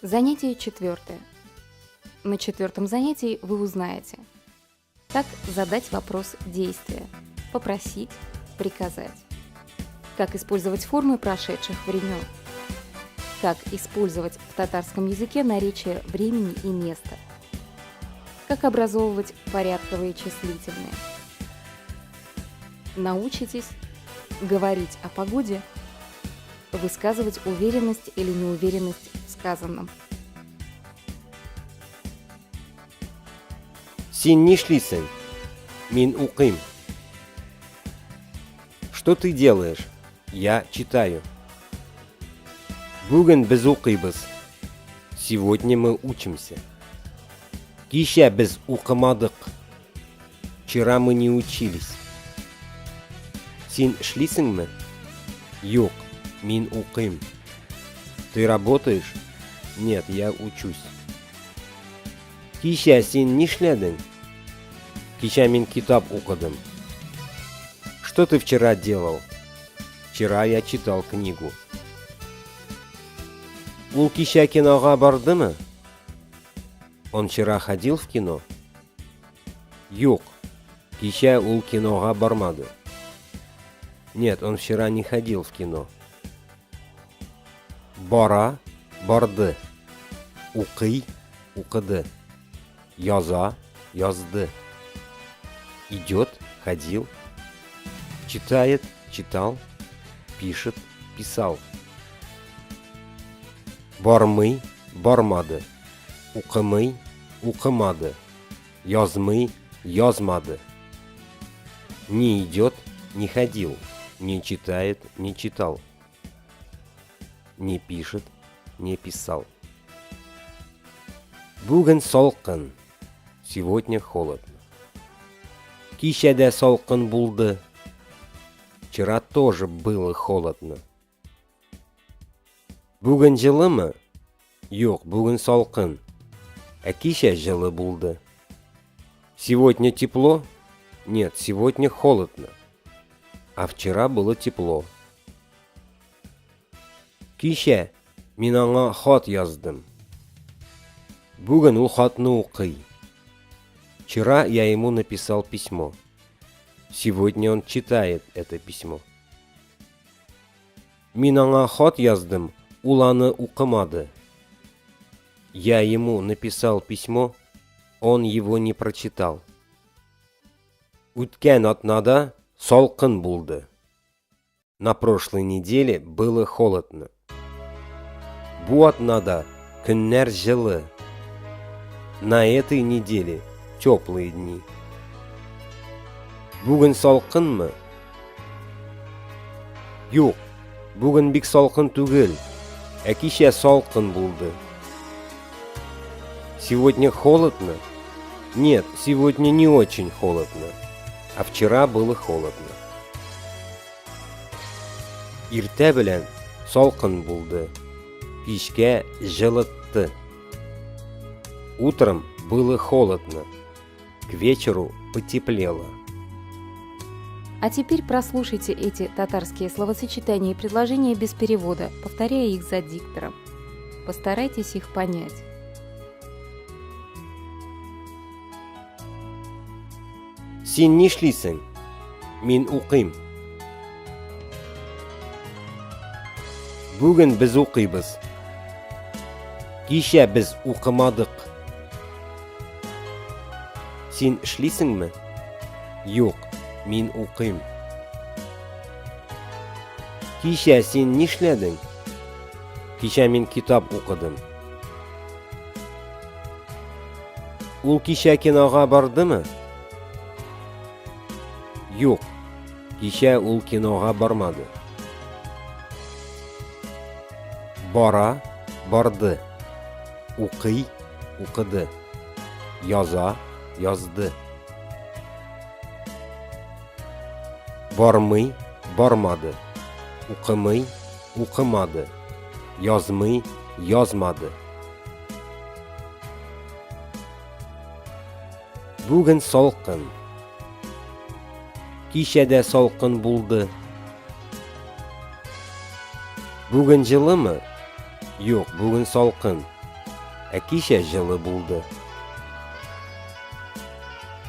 Занятие четвертое. На четвертом занятии вы узнаете, как задать вопрос действия, попросить, приказать, как использовать формы прошедших времен, как использовать в татарском языке наречие времени и места, как образовывать порядковые числительные. Научитесь говорить о погоде, высказывать уверенность или неуверенность в сказанном. Син нишлисең? Мин укыйм. Что ты делаешь? Я читаю. Бүген без укыйбыз. Сегодня мы учимся. Кичә без укымадык. Вчера мы не учились. Син эшлисеңме? Юк, мин укыйм. Ты работаешь? Нет, я учусь. Кичә син нишләдең? Кичә мин китап укыдым. Что ты вчера делал? Вчера я читал книгу. Ул кичә кинога бардымы? Он вчера ходил в кино? Юк, кичә ул кинога бармады. Нет, он вчера не ходил в кино. Бара, барды. Укый, укыды. Яза, язды. Идет, ходил. Читает, читал. Пишет, писал. Бармый, бармады. Укымый, укымады. Язмый, язмады. Не идет, не ходил. Не читает, не читал. Не пишет, не писал. Бүген салкын. Сегодня холодно. Кичә дә салкын булды. Вчера тоже было холодно. Бүген җылымы? Юк, бүген салкын. Ә кичә җылы булды. Сегодня тепло? Нет, сегодня холодно. А вчера было тепло. Кичә мин аңа хат яздым. Бүген ул хатны укый. Вчера я ему написал письмо. Сегодня он читает это письмо. Мин аңа хат яздым, ул аны укымады. Я ему написал письмо, он его не прочитал. Үткән атнада салкын булды. На прошлой неделе было холодно. Бу атнада көннәр җылы. На этой неделе теплые дни. Бүген салкынмы? Юк, бүген бик салкын түгел. Ә кичә салкын булды. Сегодня холодно? Нет, сегодня не очень холодно. А вчера было холодно. Иртә белән салкын булды. Кичкә җылытты. Утром было холодно. К вечеру потеплело. А теперь прослушайте эти татарские словосочетания и предложения без перевода, повторяя их за диктором. Постарайтесь их понять. Син нишлисең? Мин укыйм. Бүген без укыйбыз. Кичә без укымадык. Син эшлисеңме? Юк, мин укыйм. Кичә син нишләдең? Кичә мин китап укыдым. Ул кичә кинога бардымы? Юк, кичә ул кинога бармады. Бара, барды. Укый, укыды. Яза, язды. Бармый, бармады. Укымый, укымады. Язмый, язмады. Бүген салкын. Кичә дә салкын булды. Бүген җылымы? Юк, бүген салкын. Ә кичә җылы булды.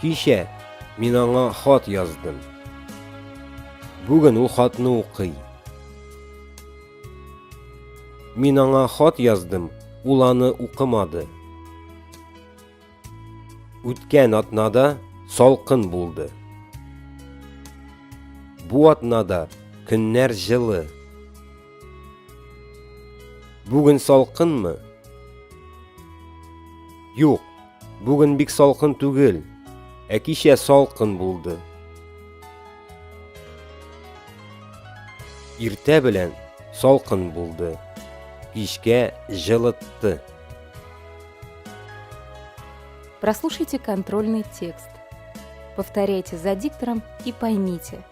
Кичә мин аңа хат яздым. Бүген ул хатны укый. Мин аңа хат яздым, ул аны укымады. Үткән атнада салкын булды. Бу атнада көннәр җылы. Бүген салкынмы? Юк, бүген бик салкын түгел, ә кичә салкын булды. Иртә белән салкын булды, кичкә җылытты. Прослушайте контрольный текст. Повторяйте за диктором и поймите.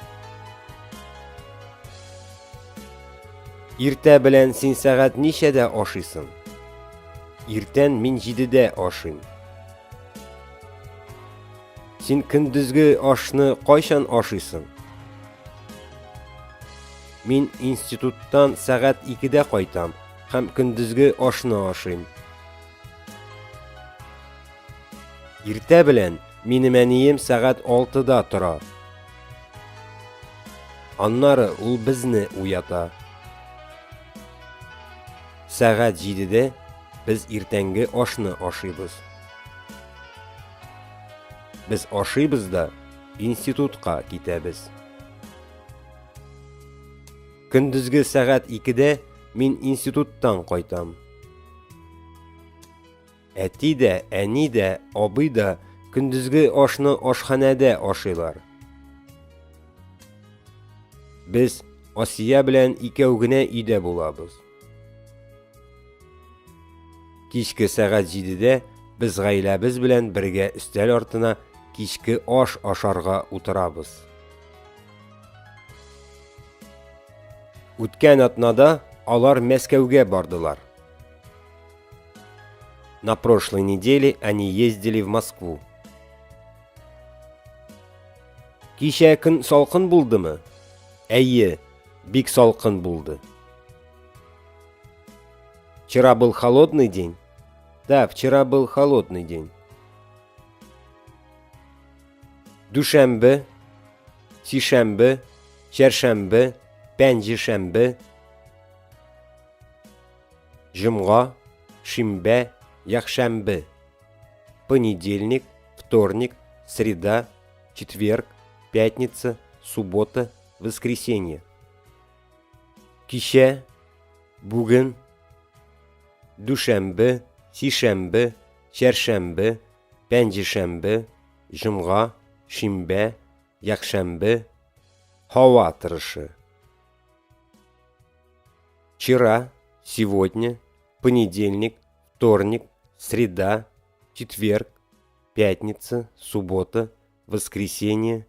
Иртә белән син сәгать ничәдә ашыйсың? Иртән мин җидедә ашыйм. Син көндезге ашны кайчан ашыйсың? Мин институттан сәгать икедә кайтам һәм көндезге ашны ашыйм. Иртә белән минем әнием сәгать алтыда тора. Аннары ул безне уята. Сәгать җидедә без иртәнге ашны ашыйбыз. Без ашыйбыз да институтка китәбез. Көндезге сәгать икедә мин институттан кайтам. Әти дә, әни дә, абый да көндезге ашны ашханәдә ашыйлар. Без Асия белән икәү генә өйдә булабыз. Кичке сәгать җидедә без гаиләбез белән бергә өстәл артына кичке аш ашарга утырабыз. Үткән атнада алар Мәскәүгә бардылар. На прошлой неделе они ездили в Москву. Кичә көн салкын булдымы? Әйе, бик салкын булды. Вчера был холодный день? Да, вчера был холодный день. Дүшәмбе, сишәмбе, чәршәмбе, пәнҗешәмбе, җомга, шимбә, якшәмбе. Понедельник, вторник, среда, четверг, пятница, суббота, воскресенье. Кичә, бүген, дүшәмбе, сишәмбе, чәршәмбе, пәнҗешәмбе, җомга, шимбә, якшәмбе, һава торышы. Вчера, сегодня, понедельник, вторник, среда, четверг, пятница, суббота, воскресенье,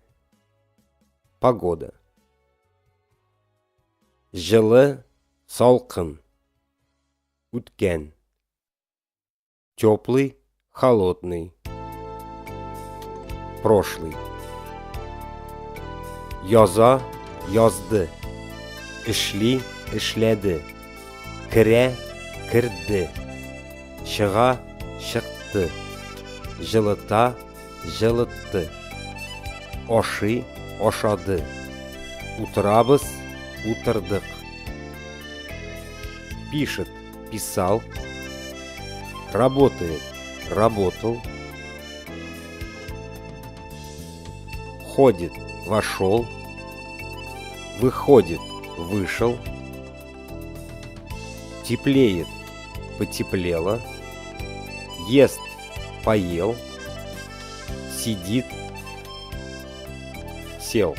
погода. Җылы, салкын. Үткән. Теплый, холодный. Прошлый. Яза, язды. Эшли, эшләде. Керә, керде. Чыга, чыкты. Җылыта, җылытты. Ашый, ашады. Утырабыз, утырдык. Пишет, писал. Работает, работал. Ходит, вошел. Выходит, вышел. Теплеет, потеплело. Ест, поел. Сидит, сел.